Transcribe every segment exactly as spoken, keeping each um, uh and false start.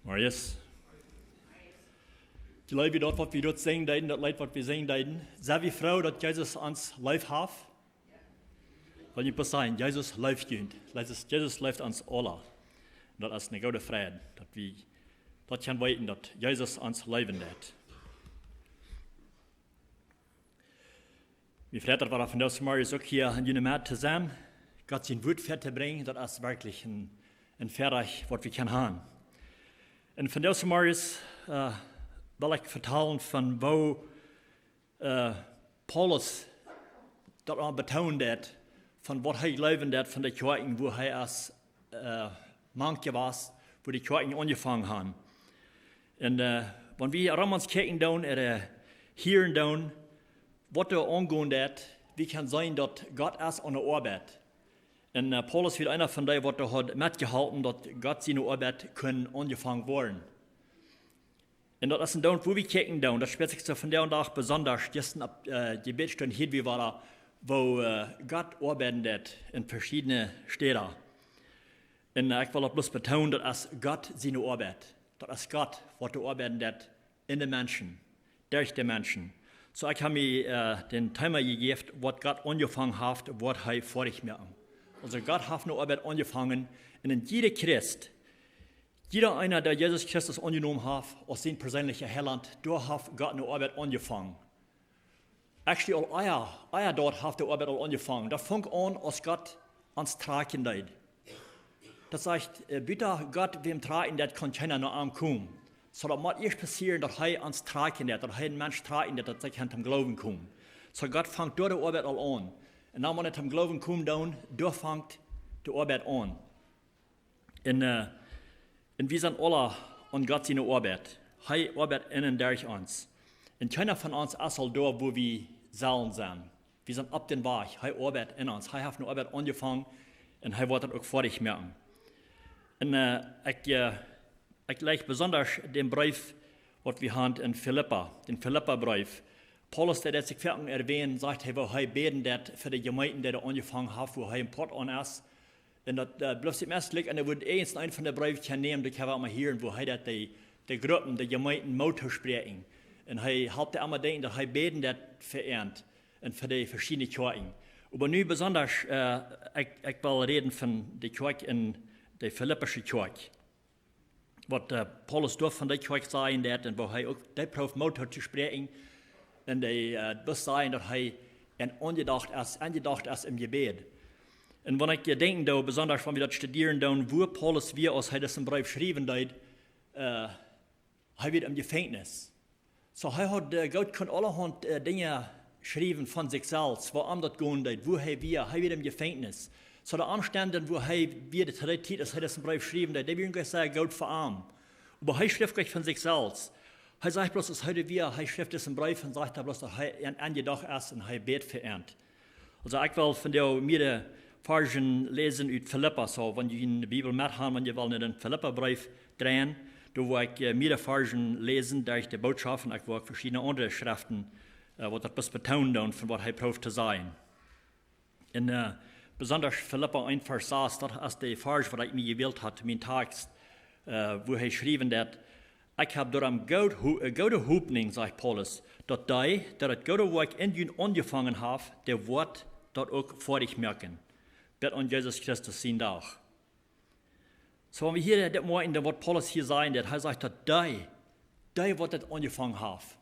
Marius. Jleew jie daut, waut wie doa sinjen deeden, daut Leet, waut wie sinjen deeden? Sent wie froo, daut Jesus ons leef haft? Well jie bloos sajen, Jesus leeft junt. Jesus, Jesus leeft ons aula. Daut es eene goode Freid, daut wie daut kjennen weeten, daut Jesus ons leewen deit. Wie freit daut, wie vondoag zemorjes uk hia en june Med to sennen, Gott sien Wuat väatobrinjen, daut es werkjlich een, een Väarajcht, waut wie kjennen haben. Un vondoag zemorjes, äh, well ekj vetalen von woo, äh, Paulus daut aul betoont haft, von waut hee jleewen deed von de Kjoakjen, wua hee aus, äh, Mank wia, wua de Kjoakjen aunjefongen hauden. Un, äh, wan wie rom ons kjikjen doonen, äh, hieren doonen, waut doa aungonen deed, wie kjennen seenen, daut Gott es aun de Oabeit. Un, äh, Paulus wia eena von dee, waut doa haud metjeholpen, daut Gott siene Oabeit kunn aunjefongen woaren. Un daut es een Doonen, wua wie kjikjen doonen. Daut spieet sikj soo vondoag besonda, jistren opp, äh, Jebädsstund hia wia, wua, äh, Gott oabeiden deit en veschiedne Städen. Un, äh, ekj well daut bloos betoonen, daut es Gott siene Oabeit. Daut es Gott, waut doa oabeiden deit en de Menschen, derch de Menschen. Soo, ekj hab mie, äh, daut Thema jejäft, waut Gott aunjefongen haft, woat hee foadich moaken. Aulsoo Gott haft eene Oabeit aunjefongen un en jieda Christ, jieda eena, dee Jesus Christus aunjenomen haft aus sien perseenlicha Heilaunt, doa haft Gott eene Oabeit aunjefongen. Actually, aul ea, ea doa haft de Oabeit aul aunjefongen. Daut funk aun, aus Gott ons trakjen deed. Daut sajcht, äh, buta Gott wäm trakjen deit, kaun kjeena no am komen. Soo daut mott ieescht passieren, daut hee ons trakjen deit, daut hee een Mensch trakjen deit, daut sikj aun toom Gloowen kjemt. Soo Gott fangt doa de Oabeit aul aun. Un dan, wan et toom Gloowen kjemt, dan, doa fangt de Oabeit aun. Un, äh, un wie sent aula aun Gott siene Oabeit. Hee oabeit en un derch ons. Un kjeena von ons es aul doa, wua wie sellen sennen. Wie sent opp dän Wajch. Hee oabeit en ons. Hee haft eene Oabeit aunjefongen un hee woat et uk foadich moaken. Un, äh, ekj, äh, ekj läs besonda dän Breef, waut wie haben en Filippa, dän Filippabreef. Paulus, dee daut sikj foaken erwähnen, sajcht hee, woo hee bäden deit fa de Jemeenten, dee hee aunjefongen haft, wua hee een Poat aun es. Un daut, äh, blift sikj meist jlikj, un hee wudd irjent een von de Breew kjennen nämen, dee kjenn wie mau hieren, wua hee daut de, de Gruppen, de Jemeenten Moot toospräakjen. Un hee halpt dee emma denkjen, daut hee bäden deit fa an un fa de veschiedne Kjoakjen. Oba nu besonda, äh, ekj, ekj well räden von de Kjoakj en de Filippasche Kjoakj. Waut, äh, Paulus doa von de Kjoakj sajen deit un woo hee uk dee proowt Moot toospräakjen un dee, äh, bloos sajen, daut hee aunjedocht es, aunjedocht es em Jebäd. Un wan ekj hia denkjen doo, besonda wan wie daut studieren doonen, wua Paulus wia, aus hee disen Breef schriewen deed, äh, hee wia em Jefenkjnis. Soo, hee haud, äh, Gott kunn aulahaunt, äh, Dinja schriewen von sikj selfst, wuarom daut gonen deed, wua hee wia, hee wia em Jefenkjnis. Soo, de Omstend, wua hee wia, de Tiet, aus hee disen Breef schriewen deed, dee wieren goanich sea goot fa am. Oba hee schrift goanich von sikj selfst. Hee sajcht bloos, aus hee doa wia, hee schrift disen Breef un sajcht doa bloos, daut hee aun, aunjedocht es un hee bät fa an. Aulsoo, ekj well vondoag mearere Varzen läsen ut Filippa, soo, wan jie de Bibel met haben, wan jie wellen en dän Filippabreef dreien, doa woa ekj, äh, mearere Varzen läsen, derch de Bootschoft, un ekj woa uk veschiedne aundre Schreften, äh, waut daut bloos betoonen doonen von waut hee proowt to sajen. Un, äh, besonda Filippa eent Varsch sas, daut es de Varsch, waut ekj mie jewält haud, mien Tekjst, äh, wua hee schriewen deit: "Ekj hab doaromm goot Ho-, äh, goode Hopninj", sajcht Paulus, "daut dee, dee daut goode Woakj en junt aunjefongen haft, dee woat daut uk foadich moaken, bat aun Jesus Christus sien Dach." Soo, wan wie hia dit moakjen, dan waut Paulus hia sajen deit, hee sajcht, daut dee, dee waut daut aunjefongen haft.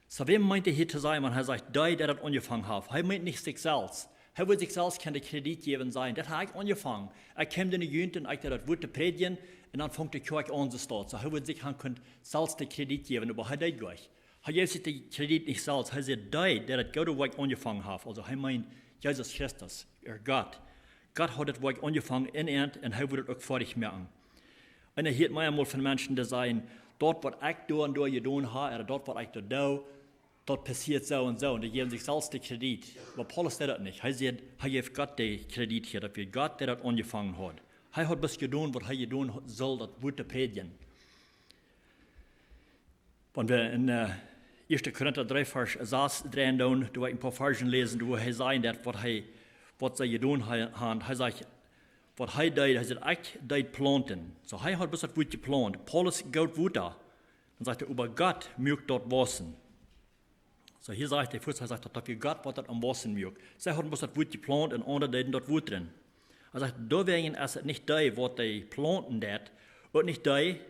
Soo, wäm meent hee hia to sajen, wan hee sajcht, dee, dee daut aunjefongen haft? Hee meent nich sikj selfst. Hee wudd sikj selfst kjennen de Kredit jäwen, sajen, daut hab ekj aunjefongen. Ekj kjeem en de Jugend un ekj deed daut Wuat to prädjen, un dan funk de Kjoakj aun, soo staut. Soo, hee wudd sikj han kunt selfst de Kredit jäwen, oba hee deed nich. Hee jeef sikj de Kredit nich selfst. Hee säd, dee, dee daut goode Woakj aunjefongen haft. Aulsoo, hee meent Jesus Christus, äa Gott. Gott haud daut Woakj aunjefongen en an un hee wudd et uk foadich moaken. Un ekj hia mea mol von Menschen, dee sajen, daut waut ekj doa un doa jedonen hab, ooda daut waut ekj doa doo, daut passieet soo un soo. Un dee jäwen sikj selfst de Kredit. Oba Paulus deed daut nich. Hee säd, hee jeef Gott de Kredit hia, daut wia Gott, dee daut aunjefongen haud. Hee haud bloos jedonen, waut hee jedonen sull, daut Wuat to prädjen. Wan wie en, äh, Ieeschte Korinta dree Varsch sas dreien doonen, doa woa ekj een poa Varzen läsen, doa wua hee sajen deit, waut hee, waut see jedonen ha-, haben. Hee sajcht, waut hee deed, hee säd: "Ekj deed plaunten." Soo, hee haud bloos daut Wuat jeplaunt. Paulus goot Wota. Dan sajcht hee: "Oba Gott muak daut wausen." Soo, hia sajcht hee, hee sajcht daut, daut wia Gott, waut daut aum wausen muak. See hauden bloos daut Wuat jeplaunt un aundre deeden daut Wota nenn. Hee sajcht: "Doawäajen es et nich dee, waut dee plaunten deit, un nich dee,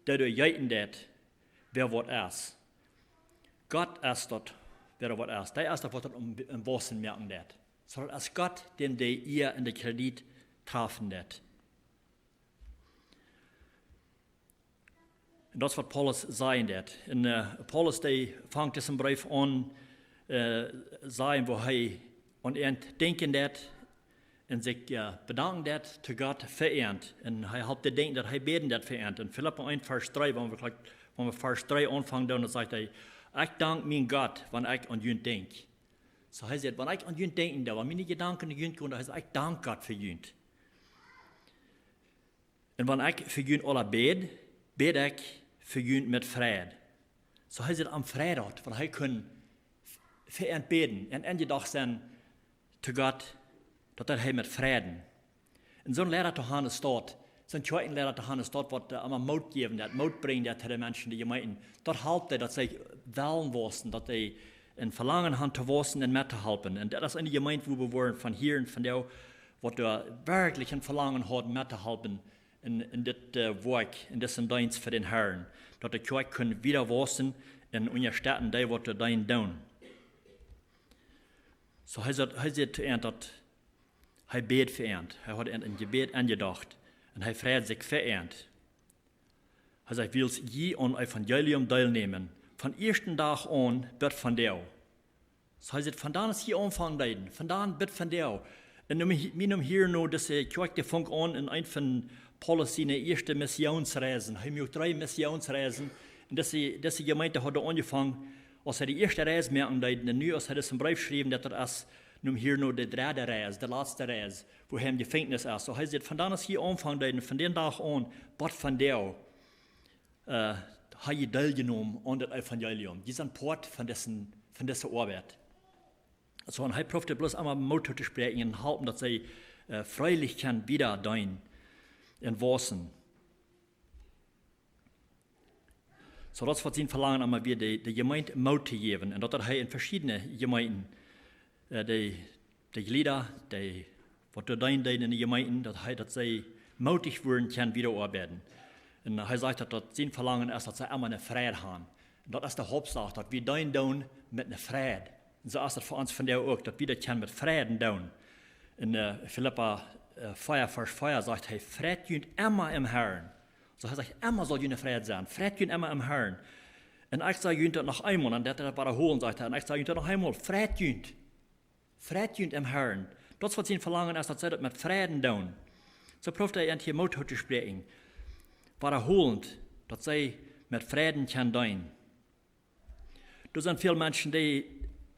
dee doa jeeten deit, wäa waut es. Gott es daut, wäa waut es. Dee es daut, waut daut aum, aum wausen moaken deit." Soo daut es Gott, däm de Ea un de Kredit trafen deit. Un daut es waut Paulus sajen deit. Un, äh, Paulus, dee fangt disen Breef aun, äh, sajen, woo hee aun an denkjen deit un sikj, äh, bedanken deit to Gott fa an. Un hee halpt an denkjen, daut hee bäden deit fa an. En Filippa eent, Varsch dree, wan wie jlikj, wan wie Varsch dree aunfangen, dan sajcht hee: "Ekj dank mienen Gott, wan ekj aun junt denkj." Soo, hee sajcht: "Wan ekj aun junt denkjen doo, wan miene Jedanken aun junt gonen, dan sajcht hee: Ekj dank Gott fa junt. Un wan ekj fa junt aula bäd, bäd ekj fa junt met Freid." Soo, hee sajcht, am Freid haud, wan hee kunn f-, fa an bäden un aunjedocht sennen to Gott, daut deed hee met Freiden. Un soon Leida to han es daut, soon Kjoakjenleida to han es daut, waut, äh, emma Moot jäwen deit, Moot brinjen deit to de Menschen, de Jemeenten. Daut halpt an, daut see wellen wausen, daut see een Velangen han to wausen un met to halpen. Un daut es eene Jemeent, wua wie woaren von hieren, von dee, waut doa werkjlich een Velangen haud met to halpen en, en dit, äh, Woakj, en disen Deenst fa dän Harn, daut de Kjoakj kunn wieda wausen un unjastetten dee, waut doa deenen doonen. Soo, hee sajcht, hee sajcht to an, daut hee bäd fa an. Hee haud an een Jebäd aunjedocht. Un hee freid sikj fa an. Hee sajcht: "Wiels jie aum Evangelium deelnämen, von ieeschten Dach aun bat vondoag." Soo, hee sajcht, von dan aus jie aunfangen deeden, von dan bat vondoag. Un nu, mie, mie nu hia no dise Kjoakj, dee funk aun en eent von Paulus siene ieeschte Missionsreisen. Hee muak dree Missionsreisen. Un dise, dise Jemeent haud aunjefongen, aus hee de ieeschte Reis moaken deed. Un nu, aus hee disen Breef schreef, daut, daut es nu hia no de dredde Reis, de latste Reis, wua hee em Jefenkjnis es. Soo, hee sajcht, von dan aus jie aunfangen deeden, von dän Dach aun, bat vondoag, äh, ha jie deeljenomen aun daut Evangelium. Jie sent Poat von disen, von dise Oabeit. Soo, un hee proowt bloos emma Moot to spräakjen un halpen, daut see, äh, freilich kjennen wieda deenen un wausen. Soo, daut es waut sien Velangen emma wia, de, de Jemeent Moot to jäwen. Un daut haud hee en veschiedne Jemeenten, äh, de, de Jlieda, dee waut doa deenen deeden en de Jemeenten, daut hee, daut see mootich wudden kjennen wieda oabeiden. Un, äh, hee sajcht, daut, daut sien Velangen es, daut see emma eene Freid han. Un daut es de Hauptsach, daut wie deenen doonen met eene Freid. Un soo es daut fa ons vondoag uk, daut wie daut kjennen met Freiden doonen. En, äh, Filippa, äh, vea, Varsch vea sajcht hee: "Freit junt emma em Harn." Soo, hee sajcht, emma saul june Freid sennen. "Freit junt emma em Harn. Un ekj saj junt daut noch eemol", un daut hee daut wadaholen, sajcht hee, "un ekj saj junt daut noch eemol, freit junt. Freit junt em Harn." Daut es waut sien Velangen es, daut see daut met Freiden doonen. Soo proowt hee an hia Moot to spräakjen. Wadaholent, daut see met Freiden kjennen deenen. Doa sent väl Menschen, dee,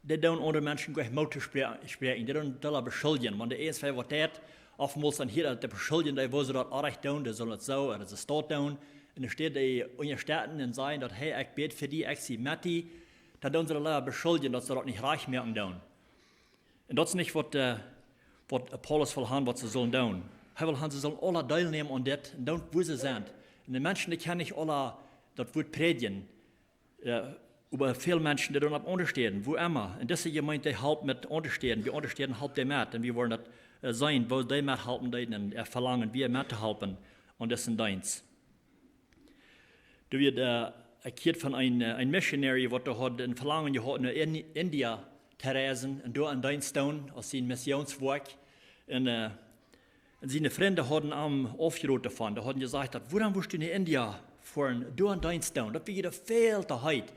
dee doonen aundre Menschen jlikj Moot to spräa-, spräakjen. Dee doonen dolla beschuldjen. Wan de eent waut deit, oftmols dan hia daut beschuldjen, dee woo see daut rajcht doonen, dee sellen daut soo, ooda see daut doonen. Un dan steit dee unjastetten un sajen daut: "Hey, ekj bäd fa die, ekj sie met die." Dan doonen see daut leewa beschuldjen, daut see daut nich rajcht moaken doonen. Un daut es nich waut, äh, waut Paulus well han, waut see sellen doonen. Hee well han, see sellen aula deelnämen aun dit un doonen, wua see sent. Un de Menschen, dee kjennen nich aula daut Wuat prädjen, äh, oba väl Menschen, dee doonen opp aundre Städen, wua emma. Un dise Jemeent, dee halpt met aundre Städen, dee aundre Städen halpt dee met. Un wie woaren daut, äh, seenen, woo dee methalpen deeden un, äh, Velangen wia met to halpen aun disen Deenst. Doa wia, äh, ekj hieed von een, äh, een Missionary, waut doa haud een Velangen jehaut, no In-, India to reisen un doa een Deenst doonen aus sien Missionswoakj. Un, äh, un siene Frind hauden am aufjeroden doavon. Dee hauden jesajcht daut: "Wuarom woascht du no India foaren, doa een Deenst doonen? Daut wia die väl to heet.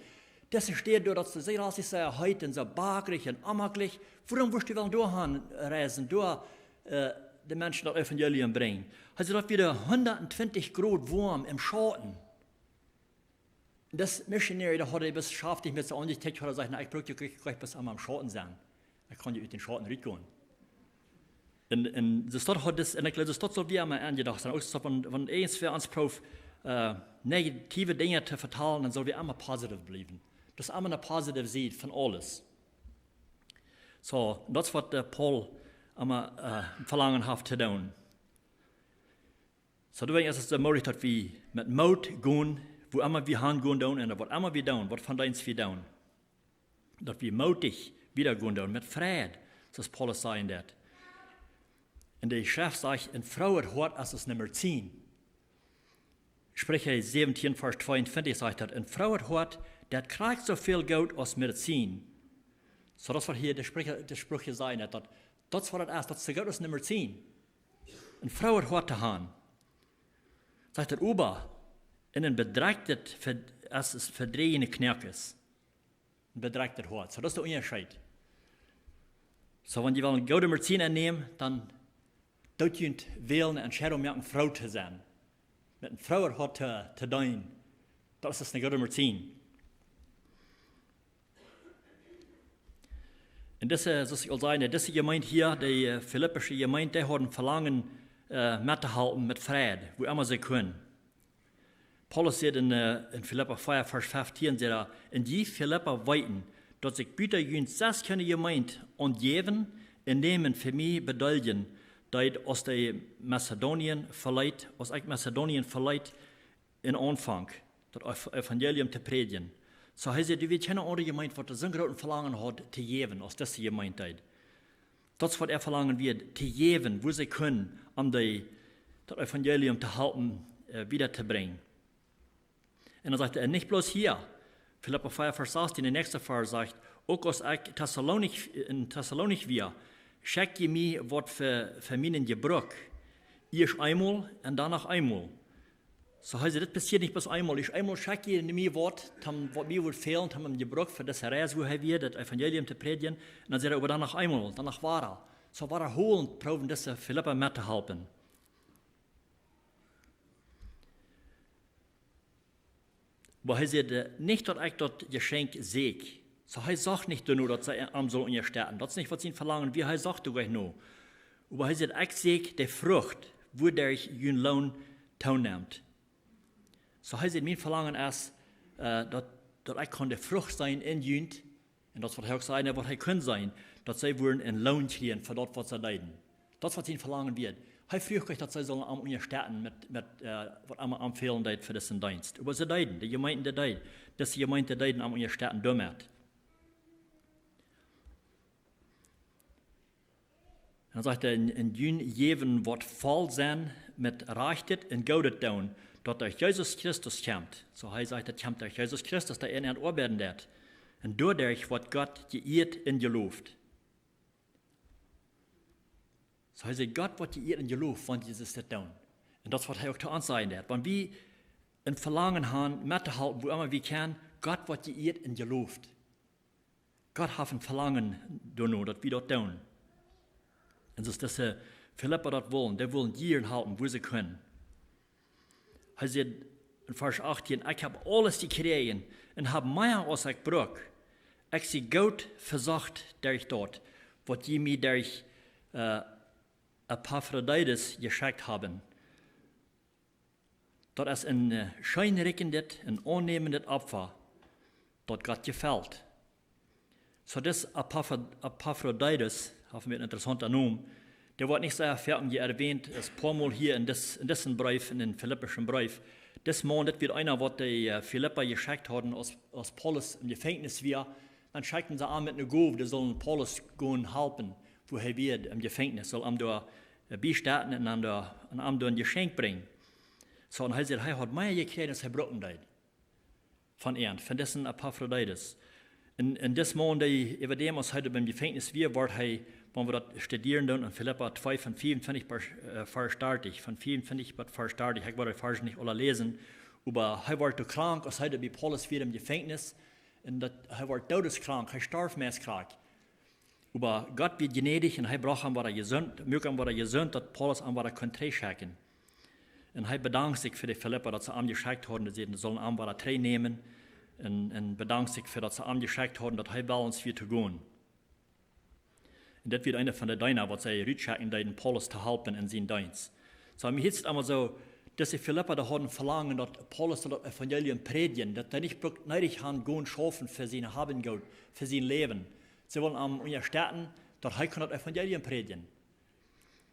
Dise Städ doa, daut es sea, sea heet un soo bakrich un onjemaklich. Wuarom woascht du wellen doa han reisen, doa, äh, de Menschen daut Evangelium brinjen?" Hee säd: "Daut wia doa hundat twintich Grod woam em Schauten." Un dis Missionary, dee haud hee bloos schaftich met sien Aunjezicht, haud hee jesajcht: "Na, ekj bruck je nich, nich bloos emma em Schauten sennen. Ekj kaun je ut dän Schauten rutgonen." Un, un de Staut haud dis, un ekj jleew, de Staut saul wie emma aunjedocht sennen. Uk soo, wan, wan irjentwäa ons proowt, äh, negative Dinja to vetalen, dan sell wie emma positive bliewen. Daut es emma eene positive Sied von aules. Soo, daut es waut, äh, Paul emma, äh, Velangen haft to doonen. Soo, doawäajen es et soo mootich, daut wie met Moot gonen, wua emma wie han gonen doonen un waut emma wie doonen, waut von Deenst wie doonen. Daut wie mootich wieda gonen doonen, met Freid, soo aus Paulus sajen deed. Un de Schreft sajcht, een frooet Hoat es aus ne Medizin. Spricha säwentieen, Varsch tweeuntwintich sajcht daut, een frooet Hoat, daut krakjt soo väl Goot aus Medizin. Soo daut waut hia de Spricha, de Spricha sajen, daut, daut, daut es waut et es, daut es soo goot aus ne Medizin. Een frooet Hoat to han. Sajcht daut, oba en een bedrekjtet, verd-, es, es vedräajene Knoakes. Een bedrekjtet Hoat. Soo, daut es de Unjascheet. Soo, wan jie wellen goode Medizin aunnämen, dan doot junt wälen, ne Entscheidunk moaken, froo to sennen. Met een frooet Hoat to, to deenen. Daut es, daut es ne goode Medizin. Un dise, soo aus ekj aul säd, dise Jemeent hia, de, äh, Filippische Jemeent, dee hauden Velangen, äh, met to halpen met Freid, wua emma see kunnen. Paulus sajcht en, äh, en Filippa vea, Varsch feftieen, sajcht hee: "Un jie Filippa weeten, daut ekj buta junt sest kjeene Jemeent aun jäwen un nämen fa mie bedeeljen deed, aus de Mazedonien veleet, aus ekj Mazedonien veleet, em Aunfank daut Ev-, Evangelium to prädjen." Soo, hee sajcht, doa wia kjeene aundre Jemeent, waut soo een grootet Velangen haud to jäwen, aus dise Jemeent deed. Daut es waut äa Velangen wia, to jäwen, wua see kunnen, om de, daut Evangelium to halpen, äh, wieda to brinjen. Un dan sajcht hee, nich bloos hia, Filippa vea, Varsch sastieen, de näakjste Varsch sajcht, uk aus ekj Thessalonich, en Thessalonich wia, schekjt jie mie waut fa, fa mienen Jebruck, ieescht eemol un dan noch eemol. Soo, hee sajcht, dit passieet nich bloos eemol. Ieescht eemol schekjt jie mie waut, dan waut mie wudd fälen, dan em Jebruck fa dise Reis, wua hee wia, daut Evangelium to prädjen. Un dan sajcht hee, oba dan noch eemol, dan noch wada. Soo wadaholent proowen dise Filippa met to halpen. Oba hee sajcht, äh, nich daut ekj daut Jeschenkj säkj. Soo, hee socht nich doano, daut see am sullen unjastetten. Daut es nich waut sien Velangen wia, hee socht doa nich no. Oba hee sajcht, ekj säkj de Frucht, wuaderch jun Loon toonemt. Soo, hee sajcht, mien Velangen es, äh, daut, daut ekj kaun de Frucht seenen en junt. Un daut es waut hee uk säd, waut hee kunn seenen, daut see wudden een Loon kjrieen fa daut, waut see deeden. Daut es waut sien Velangen wia. Hee fruach nich, daut see sullen am unjastetten met, met, äh, waut emma am fälen deed fa disen Deenst. Oba see deeden, de Jemeent deed, dise Jemeent deed am unjastetten doamet. Un dan sajcht hee, un, un junt jäwen waut voll sennen met rajchtet un goodet doonen, daut derch Jesus Christus kjemt. Soo, hee sajcht, daut kjemt derch Jesus Christus, dee en an oabeiden deed. Un doaderch woat Gott jeieet un jeloft. Soo, hee sajcht, Gott woat jeieet un jeloft, wan jie dit doonen. Un daut es waut hee uk to ons sajen deed. Wan wie een Velangen han, met to halpen, wua emma wie kjennen, Gott woat jeieet un jeloft. Gott haft een Velangen doano, daut wie daut doonen. Un soo aus dise Filippa daut wullen, dee wullen jieren halpen, wua see kunnen. Hee sajcht en Varsch achttieen, ekj hab aules jekjräajen un hab mea aus ekj bruck. Ekj sie goot vesorcht derch daut, waut jie mie derch, äh, Epafroditus jeschekjt haben. Daut es een, äh, scheenrikjendet un aunnämendet Opfa, daut Gott jefelt. Soo, dis Epafro-, Epafroditus, haft een intressanta Nomen, dee woat nich sea foaken hia erwähnt, es poamol hia en dis, en disen Breef, en dän Filippischen Breef. Dis Maun, dit wia eena, waut de, äh, Filippa jeschekjt hauden, aus, aus Paulus em Jefenkjnis wia. Dan schekjten see am met ne Gow, dee sullen Paulus gonen halpen, wua hee wia em Jefenkjnis, sull am doa, äh, biestonen un am doa, un am doa een Jeschenkj brinjen. Soo, un hee sajcht, hee haud mea jekjräajen aus hee brucken deed. Von an, von disen Epafroditus. Un, un dis Maun, dee äwa däm, aus hee doa em Jefenkjnis wia, wort hee, wan wie daut studieren doonen, en Filippa twee von vea un twintich bat, äh, Varsch dartich, von vea un twintich bat Varsch dartich, ekj woa de Varsch nich aula läsen, oba hee wort doa krank, aus hee doa bie Paulus wia em Jefenkjnis, un daut, hee wort doodeskrank, hee storf meist krakjt. Oba Gott wia jnädich un hee brocht am wada jesunt, muak am wada jesunt, daut Paulus am wada kunn trigjschekjen. Un hee bedankt sikj fa de Filippa, daut see am jeschekjt hauden, daut see sullen am wada trigjnämen. Un, un bedankt sikj fa daut see am jeschekjt hauden, daut hee wellens wia to gonen. Un daut wia eena von de Deena, waut see rutschekjen deeden, Paulus to halpen en sienen Deenst. Soo, mie hieet et emma soo, dise Filippa, dee hauden Velangen, daut Paulus sull daut Evangelium prädjen, daut hee nich brukt needich han, gonen schaufen fa sien Haben un Goot, fa sien Läwen. See wullen am unjastetten, daut hee kunn daut Evangelium prädjen.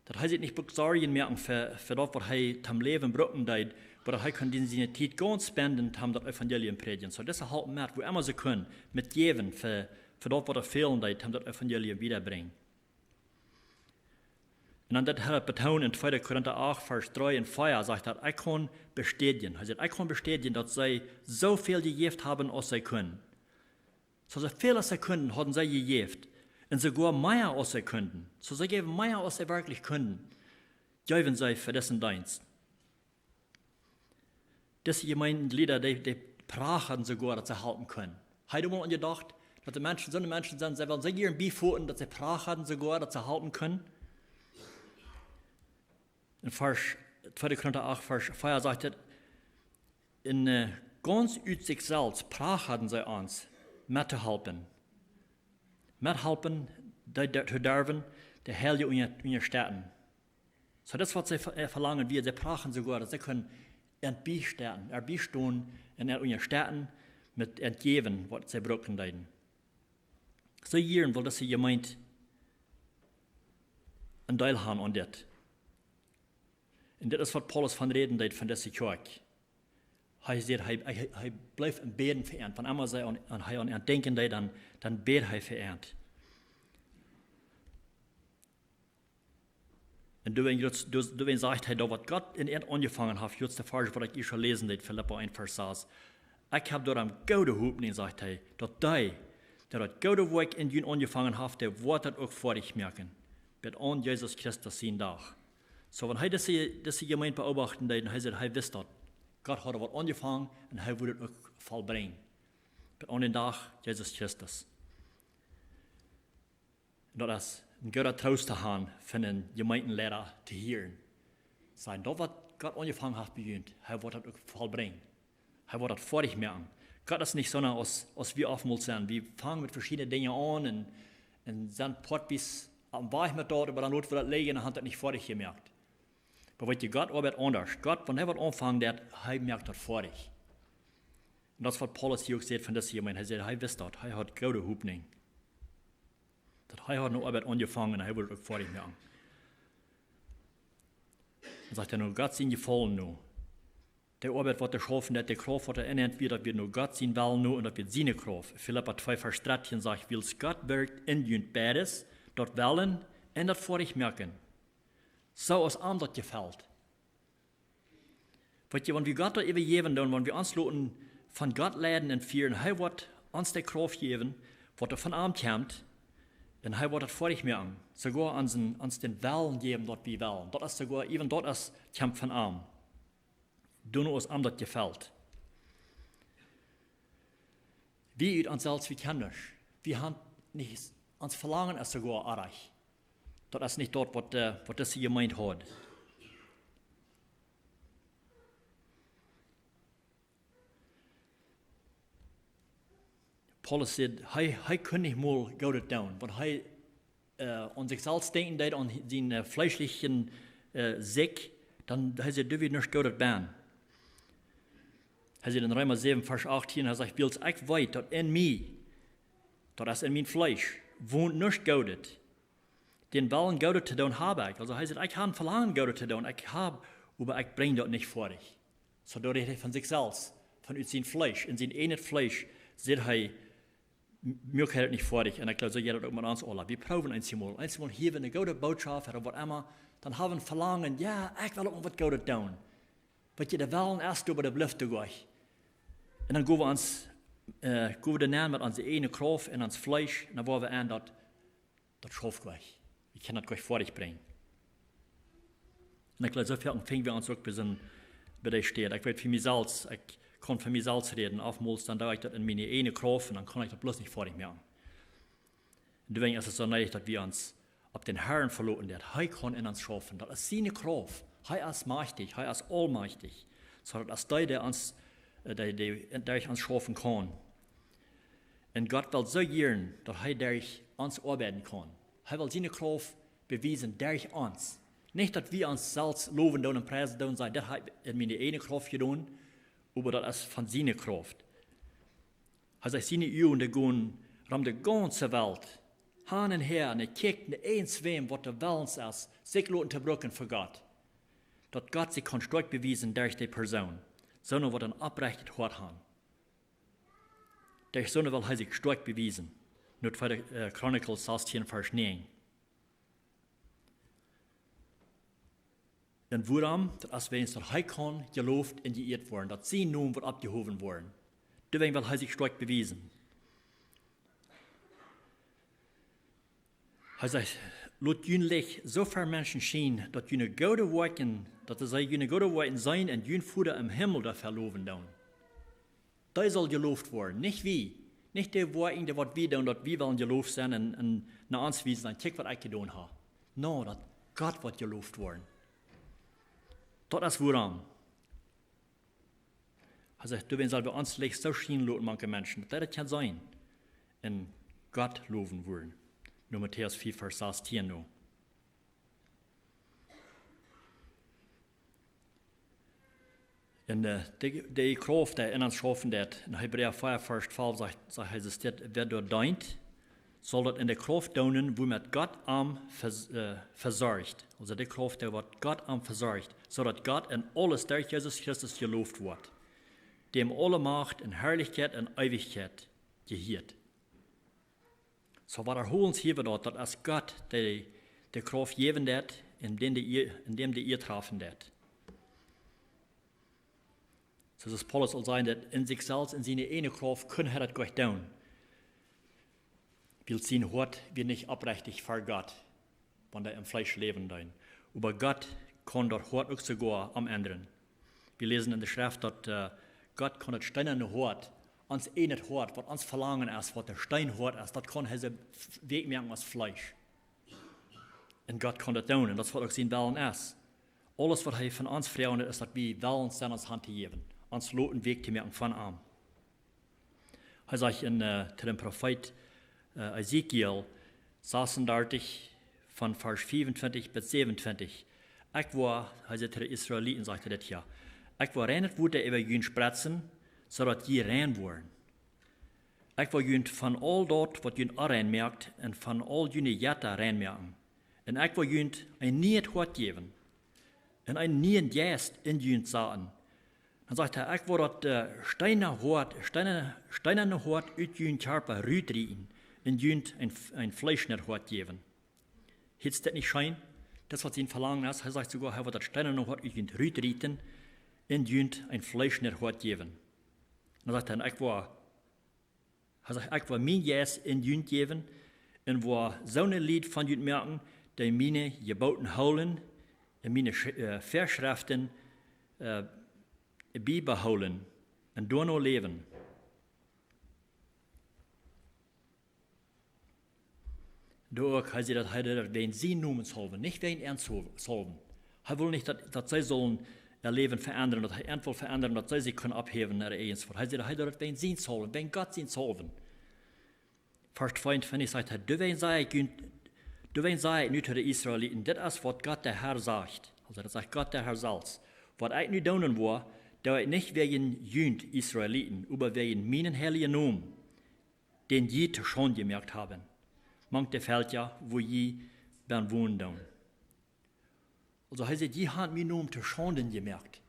Daut hee sikj nich brukt Sorjen moaken fa, fa daut, waut hee toom Läwen brucken deed, oba daut hee kunn siene Tiet gaunz spenden toom daut Evangelium prädjen. Soo, dise holpen met, wua emma see kunnen, met jäwen fa, fa daut, waut fälen deed, toom daut Evangelium wiedabrinjen. Un dan daut hee daut betoont en tweede Korinta acht, Varsch dree un vea, sajcht daut: "Ekj kaun bestädjen." Hee sajcht: "Ekj kaun bestädjen, daut see soo väl jejäft haben, aus see kunnen." Soo, soo väl aus see kunnen, hauden see jejäft. Un soogoa mea, aus see kunnen. Soo, see jeewen mea, aus see werkjlich kunnen, jeewen see fa disen Deenst. Dise Jemeentejlieda, dee, dee prachaden soogoa, daut see halpen kunnen. Hee haud mol aun jedocht, daut de Menschen, soone Menschen sent, see wellen soo jieren biefoten, daut see prachaden soogoa, daut see halpen kunnen. En Varsch, tweede Korinta acht, Varsch vea sajcht et: "En, äh, gaunz ut sikj selfst prachaden see ons, met to halpen." Methalpen, dee, dee to derwen, de Heilje unja-, unjastetten. Soo, daut es, waut see ve-, äh, velangen, wia see prachaden soogoa, daut see kunnen an biestonen, ar biestonen un an unjastetten met an jäwen, waut see brucken deeden. See jieren wull dise Jemeent een Deel haben aun dit. Un dit es, waut Paulus von räden deed, von dise Kjoakj. Hee säd, hee, hee, hee bleef aum bäden fa an. Wan emma see aun, aun, hee aun an denkjen deed, dan, dan bäd hee fa an. Un doawäajen, doawäajen sajcht hee, daut waut Gott en an aunjefongen haft, jrod de Varsch, waut ekj ieescht läsen deed, Filippa eent, Varsch sas. "Ekj hab doaromm goode Hopninj", sajcht hee, "daut dee, dee daut goode Woakj en junt aunjefongen haft, dee woat daut uk foadich moaken, bat aun Jesus Christus sienen Dach." Soo, wan hee dise, dise Jemeent beobachten deed, un hee säd, hee wist daut, Gott haud waut aunjefongen un hee wudd daut uk vollbrinjen, bat aun dän Dach Jesus Christus. Un daut es een grooten Troost to haben, von een Jemeenteleida to hieren. Sajen, daut waut Gott aunjefongen haft bie junt, hee woat daut uk vollbrinjen. Hee woat daut foadich moaken. Gott es nich soo aus, aus wie oftmols sent. Wie fangen met veschiedne Dinja aun un, un sent poatwies aum Wajch met daut, oba dan loten wie daut lijen un haben daut nich foadich jemoakt. Oba weet jie, Gott oabeit aundasch. Gott, wan hee waut aunfangen deit, hee moakt daut foadich. Un daut es, waut Paulus hia uk sajcht von dise Jemeent. Hee sajcht, hee wist daut, hee haud goode Hopninj, daut hee haud eene Oabeit aunjefongen un hee wudd daut uk foadich moaken. Dan sajcht hee: "No Gott sien Jefaulen no." De Oabeit, waut hee schaufen deit, de Krauft, waut hee en an wia, daut wia no Gott sien Wellen no un daut wia siene Krauft. Filippa twee, Varsch dartieen sajcht: "Wiels Gott wirkjt en junt beides, daut Wellen un daut foadich moaken, soo aus am daut jefelt." Weet jie, wan wie Gott daut äwajäwen doonen, wan wie ons loten von Gott leiden un fieren, hee woat ons de Krauft jäwen, waut von am kjemt, un hee woat daut foadich moaken. Soogoa ons, ons dän Wellen jäwen, waut wie wellen. Daut es soogoa, äwen daut es, kjemt von am. Doonen aus am daut jefelt. Wie ut ons selfst, wie kjennen nuscht. Wie haben nuscht, ons Velangen es soogoa oajch. Daut es nich daut, waut, äh, waut dise Jemeent haud. Paulus sajcht, hee, hee kunn nich mol Goodet doonen, wan hee, äh, aun sikj selfst denkjen deed, aun sien, äh, fleeschlichen, äh, Sikj, dan, hee sajcht, doa wia nuscht Goodet bie. Hee sajcht en Reema säwen, Varsch achtieen, hee sajcht: "Wiels ekj weet, daut en mie, daut es en mien Fleesch, wont nuscht Goodet. Dän Wellen Goodet to doonen hab ekj." Aulsoo hee sajcht: "Ekj hab een Velangen, Goodet to doonen. Ekj hab, oba ekj brinj daut nich foadich." Soo doa rät hee von sikj selfst, von ut sien Fleesch, en sien eejnet Fleesch, sajcht hee, m-, moakt hee daut nich foadich. Un ekj jleew, soo jeit daut uk met ons aula. Wie proowen eenjemol. Eenjemol hieren wie eene goode Bootschoft ooda waut emma. Dan haben wie een Velangen, jo, ekj well uk waut Goodet doonen. Weet jie, de Wellen es doa, oba dee blift doa nich. Un dan gonen wie ons, äh, gonen wie doa nenn met onse eejne Krauft un ons Fleesch, un dan woa wie aun daut, daut schauft nich. Ekj kaun daut nich foadich brinjen. Un ekj jleew, soo väl finj wie ons uk bie soon, bie dee Städ. Ekj weet von mie selfst, ekj kaun von mie selfst räden. Oftmols dan doo ekj daut en miene eejne Krauft un dan kaun ekj daut bloos nich foadich moaken. Un doawäajen es et soo needich, daut wie ons opp dän Herrn veloten, daut hee kaun en ons schaufen. Daut es siene Krauft. Hee es majchtich, hee es aulmajchtich. Soo daut es dee, dee ons, äh, dee, dee derch ons schaufen kaun. Un Gott well soo jieren, daut hee derch ons oabeiden kaun. Hee well siene Krauft bewiesen derch ons. Nich daut wie ons selfst lowen doonen un priesen doonen, sajen, daut hab ekj en miene eejne Krauft jedonen, oba daut es von siene Krauft. Hee sajcht, siene Uagen, dee gonen rom de gaunze Welt. aun un häa, un kjikjt no irjentwäm, waut de Wellen es, sikj loten to brucken fa Gott. Daut Gott sikj kaun stoakj bewiesen derch dee Persoon. Soone, waut een opprechtet Hoat haben. Derch soone well hee sikj stoakj bewiesen. No tweede, äh, Chronicles sastieen, Varsch näajen. Un wuarom? Daut es wäajens daut hee kaun jeloft un jeieet woaren, daut sien Nomen woat oppjehowen woaren. Doawäajen well hee sikj stoakj bewiesen. Hee sajcht: "Lot jun Licht soo ver Menschen schienen, daut june goode Woakjen, daut see june goode Woakjen seenen un jun Voda em Himmel doafäa lowen doonen." Dee saul jeloft woaren, nich wie. Nich dee Woakjen, dee waut wie doonen, daut wie wellen jeloft sennen un, un no ons wiesen, dan: "Kjikj, waut ekj jedonen hab." No, daut Gott woat jeloft woaren. Daut es wuarom. Hee sajcht: "Doawäajen sell wie ons Licht soo schienen loten mank de Menschen, daut dee daut kjennen seenen un Gott lowen woaren." No Matäus vea, Varsch sastieen no. Un, äh, dee, dee Krauft, dee en ons schaufen deit, en Hebräa vea, Varsch twalf sajcht, sajcht hee, es dit: "Wäa doa deent, saul daut en de Krauft doonen, wuamet Gott am vers-, äh, vesorcht." Aulsoo dee Krauft, dee waut Gott am vesorcht, soo daut Gott en aules derch Jesus Christus jeloft woat, däm aule Macht un Harlichkjeit un Eewichkjeit jehieet. Soo, waut erholen hia wie daut, daut es Gott, dee de Krauft jäwen deit, en däm dee Ea-, en däm dee Ea trafen deit. Soo aus Paulus aul säd, daut en sikj selfst, en siene eejne Krauft, kunn hee daut goanich doonen. Wiels sien Hoat wia nich opprechtich ver Gott, wan hee em Fleesch läwen deed. Oba Gott kaun daut Hoat uk soogoa omendren. Wie läsen en de Schreft, daut, äh, Gott kaun daut steenane Hoat, ons eejnet Hoat, waut ons Velangen es, waut daut Steenhoat es, daut kaun hee soo wäakj moaken aus Fleesch. Un Gott kaun daut doonen, un daut es waut uk sien Wellen es. Aules waut hee von ons froagen deit, es daut wie wellen sennen ons Haunt to jäwen, ons loten wäakj to moaken von am. Hee sajcht en, äh, to dän Profeet, äh, Esekiel sasundartich, von Varsch fiefuntwintich bat säwenuntwintich: "Ekj woa," hee sajcht to de Israeliten, sajcht hee dit hia: "Ekj woa reinet Wota äwa junt spretzen, soo daut jie rein woaren. Ekj woa junt von aul daut, waut junt onrein moakt, un von aul june Jetta rein moaken. Un ekj woa junt een nieet Hoat jäwen, un een nieen Jeist en junt saten." Dan sajcht hee: "Ekj woa daut, äh, steenane Hoat, steenane, steenane Hoat ut jun Kjarpa rutrieten un junt een, een fleeschnet Hoat jäwen." Hieet daut nich scheen? Daut es waut sien Velangen es. Hee sajcht soogoa, hee woat daut steenane Hoat ut junt rutrieten un junt een fleeschnet Hoat jäwen. Dan sajcht hee: "Ekj woa," hee sajcht, "ekj woa mienen Jeist en junt jäwen un woa soone Lied von junt moaken, dee miene Jeboten hoolen un miene Sch-, äh, Väaschreften, äh, biebehoolen un doano läwen." Doa uk, hee sajcht daut hee daut wäajen sien Nomen saulwen, nich wäajen äaren saul-, saulwen. Hee well nich daut, daut see sullen äa Läwen veendren, daut hee an wull veendren, daut see sikj kunnen opphäwen no äa ieejnet Wuat. Hee sajcht, hee daut wäajen sien saulwen, wäajen Gott sien saulwen. Varsch tweeuntwintich sajcht hee: "Doawäajen saj ekj junt, doawäajen saj ekj nu to de Israeliten: Dit es waut Gott de Herr sajcht." Aulsoo daut sajcht Gott de Herr selfst: "Waut ekj nu doonen woa, doo ekj nich wäajen junt Israeliten, oba wäajen mienen heiljen Nomen, dän jie to Schaund jemoakt haben mank de Velkja, wua jie bennen wonen doonen." Aulsoo hee sajcht: "Jie haben mienen Nomen to Schaund jemoakt."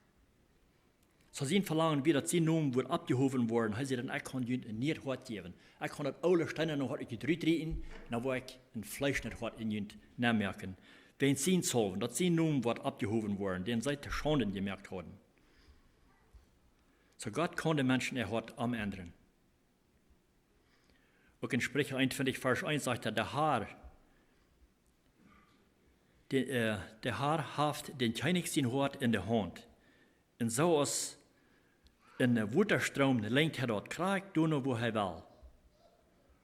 Soo sien Velangen wia daut sien Nomen wudd oppjehowen woaren. Hee sajcht: "Dan ekj kaun junt een nieet Hoat jäwen. Ekj kaun daut oole steenane Hoat ut junt rutrieten, dan woa ekj een fleeschnet Hoat en junt nenn moaken." Wäajen sien saulwen, daut sien Nomen wudd oppjehowen woaren, dän see to Schaund jemoakt hauden. Soo Gott kaun de Menschen äa Hoat omendren. Uk en Spricha eenuntwintich, Varsch eent sajcht hee: "De Herr, de, äh, de Herr haft dän Kjennich sien Hoat en de Haunt. Un soo aus een, äh, Wotastroom lenkjt hee daut krakjt doano, wua hee well."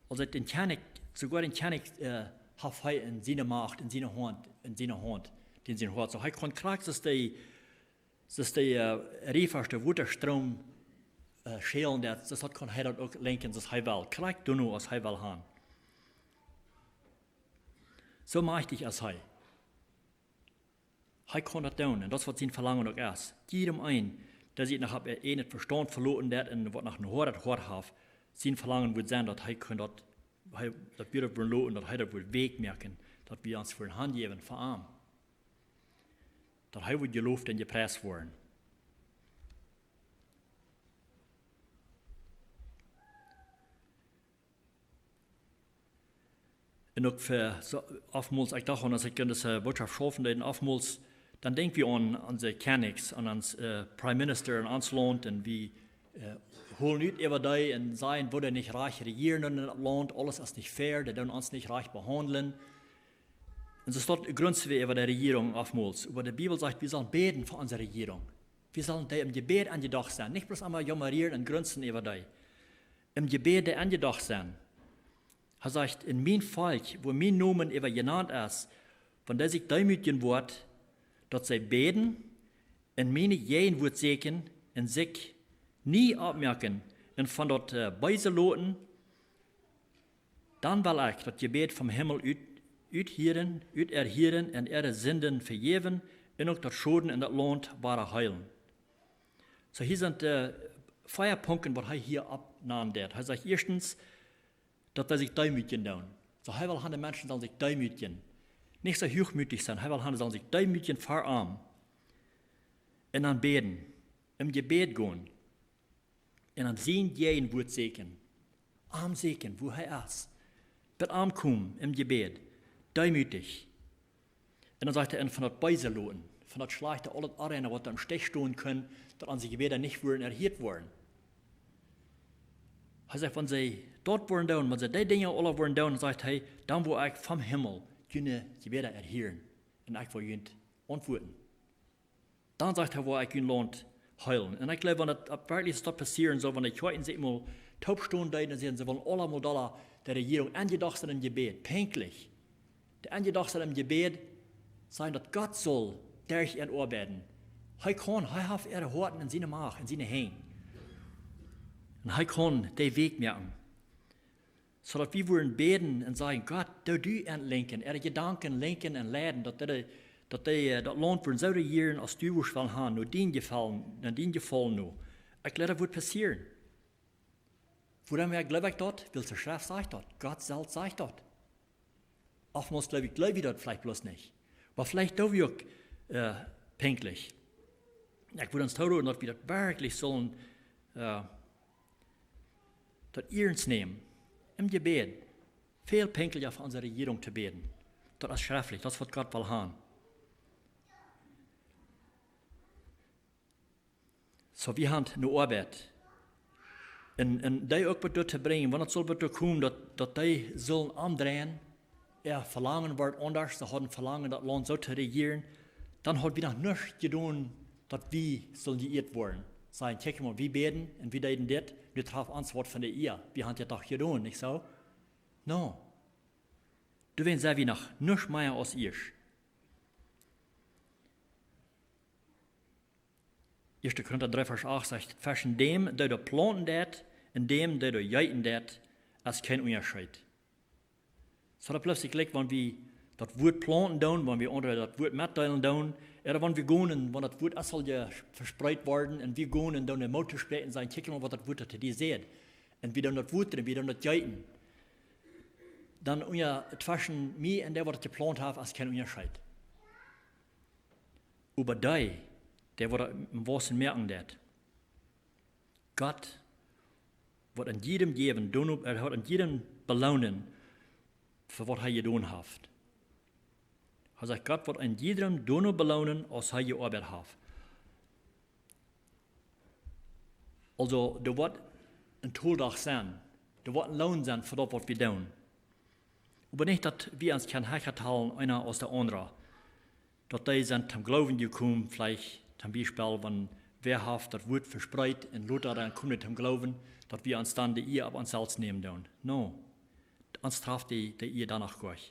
Aulsoo dän Kjennich, soogoa dän Kjennich, äh, haft hee en siene Macht, en siene Haunt, en siene Haunt, dän sien Hoat. Soo hee kaun krakjt soo aus dee, soo aus dee, äh, Riefa, dee Wotastroom, äh, schälen deit, soo daut kaun hee daut uk lenkjen soo aus hee well. Krakjt doano aus hee well haben. Soo majchtich es hee. Hee kaun daut doonen. Un daut es waut sien Velangen uk es. Jieda eena, dee sikj noch opp äa ieejnet Vestaunt veloten deit un waut noch een hoadet Hoat haft, sien Velangen wudd sennen daut hee kunn daut Hee, daut wie daut wudden loten, daut hee daut wudd weakj moaken, daut wie ons wudden hanjäwen fa am. Daut hee wudd jeloft un jepriest woaren. Un uk fa, soo, oftmols, ekj docht aun, aus ekj en dise Botschaft schaufen deed, oftmols, dan denkj wie aun onse Kjennichs, aun ons, äh, Prime Minister en ons Launt, un wie, äh, hoolen ut äwa dee un sajen, woo dee nich rajcht rejieren en daut Launt, aules es nich fair, dee doonen ons nich rajcht behaundlen. Un soo stonen wie, grunzen wie äwa de Rejierunk oftmols. Oba de Bibel sajcht, wie sellen bäden fa onse Rejierunk. Wie sellen dee em Jebäd aunjedocht sennen. Nich bloos emol jaumren un grunzen äwa dee. Em Jebäd dee aunjedocht sennen. Hee sajcht, en mien Volkj, wua mien Nomen äwa jenant es, wan dee sikj deemootjen woat, daut see bäden un miene Jäajenwuat sieekjen un sikj nie oppmoaken un von daut, äh, Beese loten, dan well ekj daut Jebäd vom Himmel ut, uthieren, ut erhieren un äare Sinden vejäwen un uk daut Schoden en daut Launt wada heelen. Soo, hia sent, äh, vea Punkten, waut hee hia oppnanen deed. Hee sajcht ieeschtens, daut dee sikj deemootjen doonen. Soo, hee well han, de Menschen sellen sikj deemootjen. Nich soo huachmootich sennen. Hee well han, dee sellen sikj deemootjen ver am. Un dan bäden. Em Jebäd gonen. Un dan siene Jäajenwuat sieekjen. Am sieekjen, wua hee es. Bat am komen em Jebäd. Deemootich. Un dan sajcht hee, un von daut Beese loten, von daut Schlajchte, aul daut Onreine, waut doa em Stich stonen kunn, daut onse Jebäda nich wudden erhieet woaren. Hee sajcht, wan see daut wudden doonen, wan see dee Dinja aula wudden doonen, sajcht hee, dan woa ekj vom Himmel june Jebäda erhieren. Un ekj woa junt auntwuaden. Dan sajcht hee, woa ekj jun Launt heelen. Un ekj jleew, wan daut opp werkjlich soo daut passieren sull, wan de Kjoakjen sikj mol toop stonen deeden un säden, see wellen aula mol dolla de Rejierunk aunjedocht sennen em Jebäd, pinkjlich. De aunjedocht sennen em Jebäd, sajen, daut Gott saul derch an oabeiden. Hee kaun, hee haft äare Hoaten en siene Macht, en siene Henj. Un hee kaun dee Wajch moaken. Soo daut wie wudden bäden un sajen, Gott, doo du an lenkjen, äare Jedanken lenkjen un leiden, daut dee, daut dee, äh, daut Launt wudden soo rejieren, aus du wurscht wellen han, no dien Jefaulen, no dien Jefaulen no. Ekj jleew, daut woat passieren. Wuarom ekj jleew ekj daut? Wiels de Schreft sajcht daut. Gott selfst sajcht daut. Oftmols jleew ekj, jleew ekj daut veleicht bloos nich. Oba veleicht doo wie uk, äh, pinkjlich. Ekj wudd ons tooroden, daut wie daut werkjlich sullen, äh, daut iernst nämen. Em Jebäd. Väl pinkjlicha fa onse Rejierunk to bäden. Daut es schreftlich, daut es waut Gott well han. Soo, wie han ne Oabeit. Un, un dee uk waut doatoo brinjen, wan et saul waut doa komen, daut, daut dee sullen omdreien, äa Velangen woat aundasch, see hauden Velangen, daut Launt soo to rejieren, dan haud wie noch nuscht jedonen, daut wie sullen jeieet woaren. Sajen, kjikj mol, wie bäden un wie deeden dit, nu traft ons waut von de Iea. Wie han daut doch jedonen, nich soo? No. Doawäajen sent wie noch nuscht mea aus ieescht. Ieeschte Korinta dree Varsch acht sajcht, tweschen däm, dee doa plaunten deit, un däm, dee doa jeeten deit, es kjeen Unjascheet. Soo daut plötzlich jlikj, wan wie daut Wuat plaunten doonen, wan wie aundre daut Wuat metdeelen doonen, ooda wan wie gonen, wan daut Wuat es aul vespreet worden, un wie gonen doonen Moot toospräakjen, sajen, kjikj mol, waut daut Wuat to die sajcht. Un wie doonen daut Wuat, un wie doonen daut jeeten. Dan unja, tweschen mie un dee, waut daut jeplaunt haft, es kjeen Unjascheet. Oba dee, dee woat em Waussen moakjen deit. Gott woat aun jiedem jäwen, doonen, hee woat aun jiedem beloonen, fa waut hee jedonen haft. Hee sajcht, Gott woat aun jiedem doonen beloonen, aus hee jeoabeit haft. Aulsoo, doa woat een Toldach sennen, doa woat een Loon sennen fa daut, waut wie doonen. Oba nich, daut wie ons kjennen hecha talen, eena aus de aundra. Daut dee sent toom Gloowen jekomen, veleicht toom Biespel, wan wäa haft daut Wuat vespreet un lota dan komen dee toom Gloowen, daut wie ons dan de Iea opp ons selfst nämen doonen. No, ons traft de, de Iea dan noch goanich.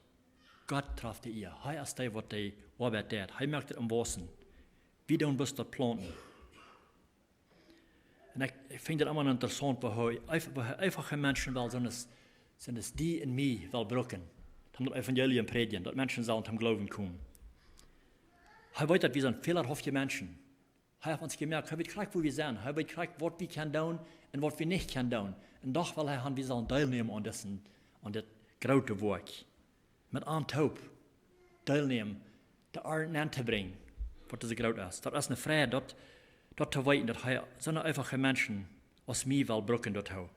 Gott traft de Iea. Hee es dee, waut de Oabeit deit. Hee moakt et em Waussen. Wie doonen bloos daut plaunten. Un ekj, ekj finj daut emma interessaunt, woo hee eef-, woo hee eefache Menschen well, soo aus, soo aus die un mie well brucken, om daut Evangelium prädjen, daut Menschen sellen toom Gloowen komen. Hee weet, daut wie sent fälahafte Menschen. Hee haft ons jemoakt, hee weet krakjt, woo wie sent. Hee weet krakjt, waut wie kjennen doonen un waut wie nich kjennen doonen. Un doch well hee han, wie sellen deelnämen aun disen, aun dit groote Woakj, met am toop deelnämen, de Arnt nenn to brinjen, waut soo groot es. Daut es eene Freid, daut, daut to weeten, daut hee soone eefache Menschen aus mie well brucken doatoo.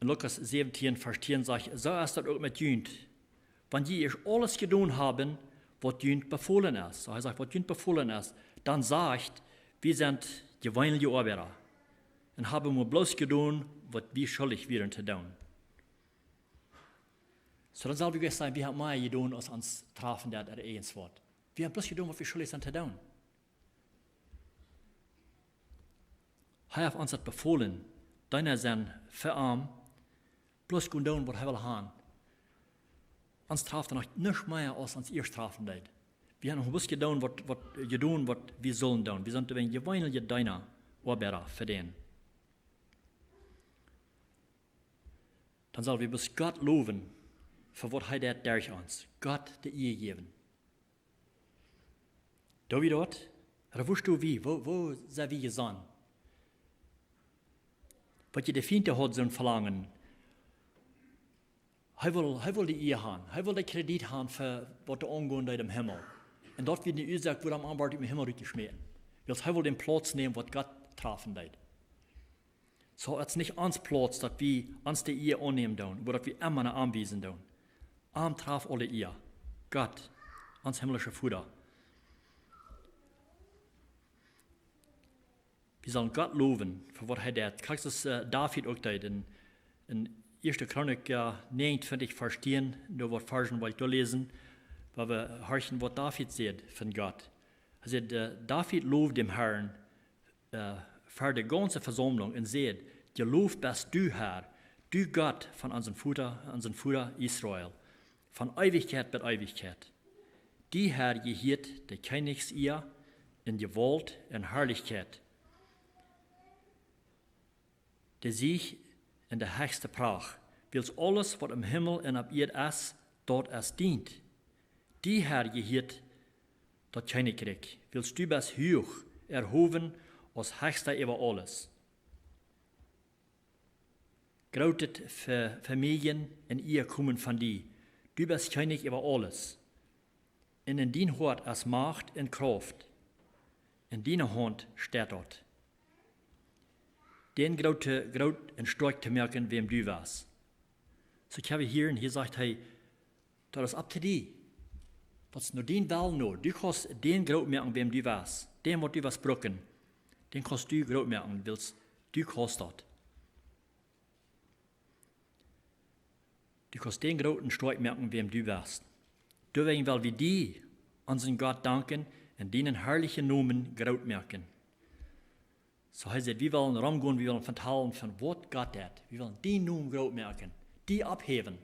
En Lukas säwentieen, Varsch tieen sajcht: "Soo es daut uk met junt. Wan jie ieescht aules jedonen haben, waut junt befolen es." Soo, hee sajcht, "Waut junt befolen es, dan sajcht: Wie sent jeweenelje Oabeida un haben mau bloos jedonen, waut wie schuldich wieren to doonen." Soo, dan sell wie jlikj sajen, wie haben mea jedonen, aus ons trafen deed, ea irjentwaut. Wie haben bloos jedonen, waut wie schuldich sent to doonen. Hee haft ons daut befolen, Deena sennen fa am, bloos gonen doonen, waut hee well haben. Ons traft noch nuscht mea, aus ons ieescht trafen deed. Wie haben noch bloos jedonen, waut, waut, jedonen, waut wie sullen doonen. Wie sent een jeweenelje Deena, Oabeida fa dän. Dan sell wie bloos Gott lowen fa waut hee deed derch ons. Gott de Ea jäwen. Doo wie daut? Ooda woo stonn wie? Woo, woo sent wie jesonnen? Waut je de Fient haud soon Velangen. Hee wull, hee wull de Ea haben. Hee wull de Kredit haben fa waut doa aungonen deed em Himmel. Un daut wia de Uasoak, wuarom am wort ut dän Himmel rutjeschmäten. Wiels hee wull dän Plauz nämen, waut Gott trafen deed. Soo, et es nich ons Plauz, daut wie ons de Ea aunnämen doonen, oba daut wie am aunwiesen doonen. Am traft aule Ea. Gott, ons himmlischa Voda. Wie sellen Gott lowen fa waut hee deed. Krakjt soo aus, äh, David uk deed. En, en Ieeschte Chronik, äh, näajenuntwintich, Varsch tieen, doa woa wie Varsch woll ekj doa läsen, wua wie horchen, waut David sajcht von Gott. Hee sajcht, äh: "David lowd dän Herrn, äh, ver de gaunze Vesaumlunk un säd: Jeloft best du, Herr, du Gott von onsen Voda, onsen Voda Israel, von Eewichkjeit bat Eewichkjeit. Die, Herr, jehieet de Kjennichsea un Jewault un Harlichkjeit, de Siech un de hechste Pracht, wiels aules, waut em Himmel un opp Ieed es, daut es dient. Die, Herr, jehieet daut Kjennichrikj, wiels du best huach erhowen aus Hechsta äwa aules. Grootet Ve-, Vemäajen un Ea komen von die. Du best Kjennich äwa aules. Un en dien Hoat es Macht un Krauft. En diene Haunt steit daut, dän groot, groot un stoakj to moaken, wäm du west." Soo, ekj hab hia, un hia sajcht hee, daut es up to die. Daut es no dien Wellen no. Du kaust dän groot moaken, wäm du west. Dän, waut du west brucken. Dän kaust du groot moaken, wiels du kaust daut. Du kaust dän groot un stoakj moaken, wäm du west. Doawäajen well wie die, onsen Gott, danken un dienen harlichen Nomen groot moaken. Soo, hee sajcht, wie wellen romgonen, wie wellen vetalen von waut Gott deed. Wie wellen dienen Nomen groot moaken. Die oppheewen.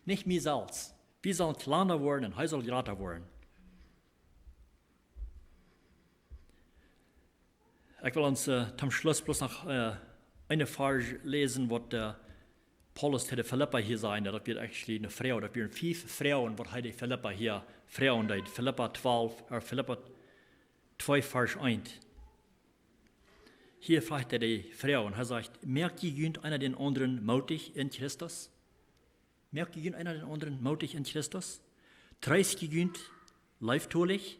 Nich mie selfst. Wie sellen kjlanda woaren un hee saul jrata woaren. Ekj well ons, äh, toom Schluss bloos noch, äh, een Varsch läsen, waut, äh, Paulus to de Filippa hia säd. Daut wia actually eene Froag, daut wieren fief Froagen, waut hee de Filippa hia froagen deed. Filippa twalf, äh, Filippa twee, Varsch eent. Hia fruacht hee de Froag un hee sajcht: "Moakt jie junt eena dän aundren mootich en Christus? Moakt jie junt eena dän aundren mootich en Christus? Treest jie junt leeftolich?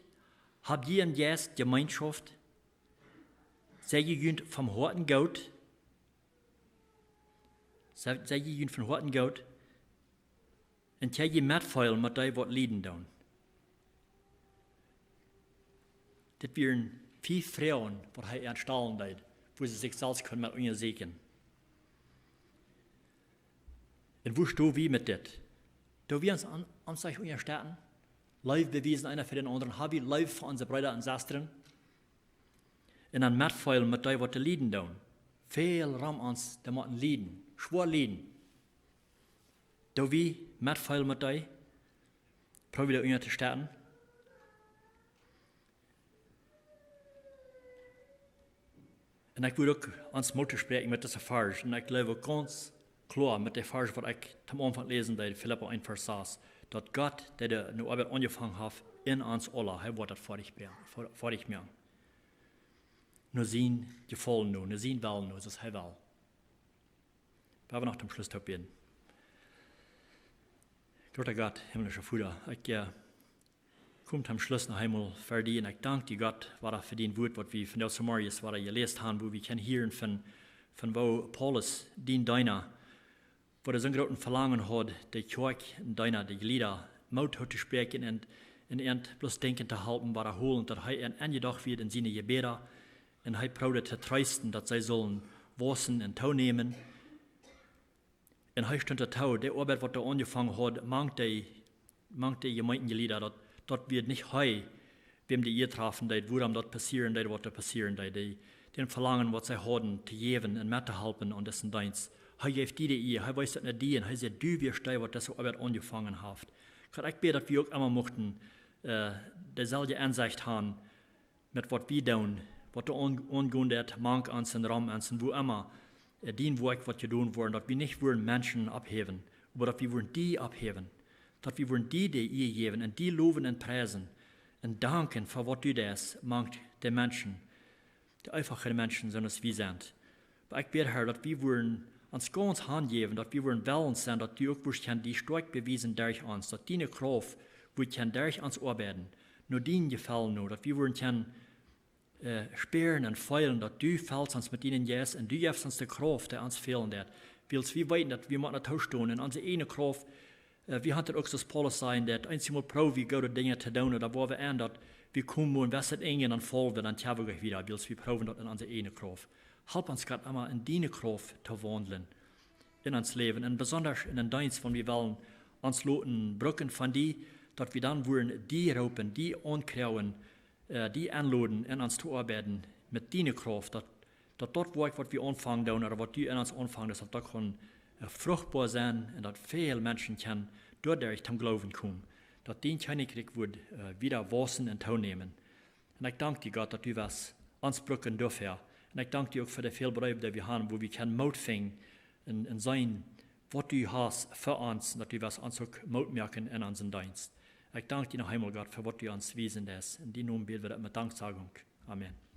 Hab jie em Jeist Jemeenschoft? Sent jie junt von Hoaten goot? Se-, sent jie junt von Hoaten goot? Un kjrie jie Metfeelen met dee, waut lieden doonen?" Dit wieren fief Froagen, waut hee an stalen deed, wua see sikj selfst kunnen met unjasieekjen. Un woo sto wie met dit? Doo wie ons aun, aun sikj unjastetten? Leew bewiesen eena fa dän aundren? Hab wie Leew fa onse Breeda un Sestren? Un dan Metfeelen met dee, waut doa lieden doonen? Väl rom ons, dee motten lieden, schwoa lieden. Doo wie Metfeelen met dee? Proow wie dee unjastooten? Un ekj wudd uk ons Moot toospräakjen met dise Varsch. Un ekj jleew uk gaunz kloa met de Varsch, waut ekj aum Aunfank läsen deed, Filippa eent, Varsch sas, daut Gott, dee de, de Oabeit aunjefongen haft en ons aula, hee woat daut foadich brinjen, fo-, foadich moaken. no sien Jefaulen no, no sien Wellen no, soo aus hee well. Wie haben noch toom Schluss toop bäden. Groota Gott, himmlischa Voda, ekj äh, kom toom Schluss noch eemol ver die un ekj dank die, Gott, wada fa dien Wuat, waut wie vondoag zemorjes wada jeläst haben, wua wie kjennen hieren von, von woo Paulus, dien Deena, wua hee soon grooten Velangen haud, de Kjoakj, dän Deena, de Jlieda, Moot to spräakjen un, un an bloos denkjen to halpen, wada hoolen, daut hee an enjedocht wia en siene Jebäda. Un hee proowd to treesten, daut see sullen wausen un toonämen. Un hee stunt doatoo, de Oabeit, waut hee aunjefongen haud, mank de, mank de Jemeentejlieda, daut, daut wia nich hee, wäm de Iea trafen deed, wuarom daut passieren deed, waut doa passieren deed, de, dän Velangen, waut see hauden, to jäwen un met to halpen aun disen Deenst. Hee jeef die de Iea, hee wees daut no die un hee säd: "Du best dee, waut dise Oabeit aunjefongen haft." Gott, ekj bäd, daut wie uk emma muchten äh, deeselwje Ensecht haben met waut wie doonen, waut doa aun-, aungonen deit, mank ons un rom ons un wua emma, äh, dien Woakj woat jedonen woaren, daut wie nich wellen Menschen opphäwen, oba daut wie wellen die opphäwen, daut wie wellen die de Iea jäwen un die lowen un priesen un danken fa waut du deist mank de Menschen, de eefache Menschen, soo aus wie sent. Oba ekj bäd, Herr, daut wie wellen ons gaunz hanjäwen, daut wie wellen wellens sennen, daut du uk wurscht kjennen die stoakj bewiesen derch ons, daut diene Krauft wudd kjennen derch ons oabeiden, no dien Jefaulen no, daut wie wellen kjennen äh, spieren un feelen, daut du felst ons met dienen Jeist un du jefst ons de Krauft, dee ons fälen deit. Wiels wie weeten, daut wie motten doatoo stonen en onse eejne Krauft. Äh, wie haben daut uk, soo aus Paulus säd, daut eensjemol proow wie goode Dinja to doonen, doa woa wie aun, daut wie komen, woo wie daut enjen, dan faulen wie, dan kjrie wie wieda, wiels wie proowen daut en onse eejne Krauft. Help ons, Gott, emma en diene Krauft to waundlen en ons Läwen, un besonda en dän Deenst, wan wie wellen ons loten brucken von die, daut wie dan wellen die roopen, die aunkjrieen, äh, die enloden un ons to oabeiden met diene Krauft, daut, daut daut Woakj, waut wie aunfangen doonen, ooda waut du en ons aunfangst, daut daut kaun, äh, fruchtboa sennen un daut väl Menschen kjennen doaderch toom Gloowen komen, daut dien Kjennichrikj wudd, äh, wieda wausen un toonämen. Un ekj dank die, Gott, daut du west ons brucken doafäa. Un ekj dank die uk fa de väl Breew, dee wie haben, wua wie kjennen Moot finjen un, un seenen, waut du hast fa ons, un daut du west ons uk Moot moaken en onsen Deenst. Ekj dank die noch eemol, Gott, fa waut du ons wiesen deist. En dienen Nomen bäd wie daut met Danksagung. Amen.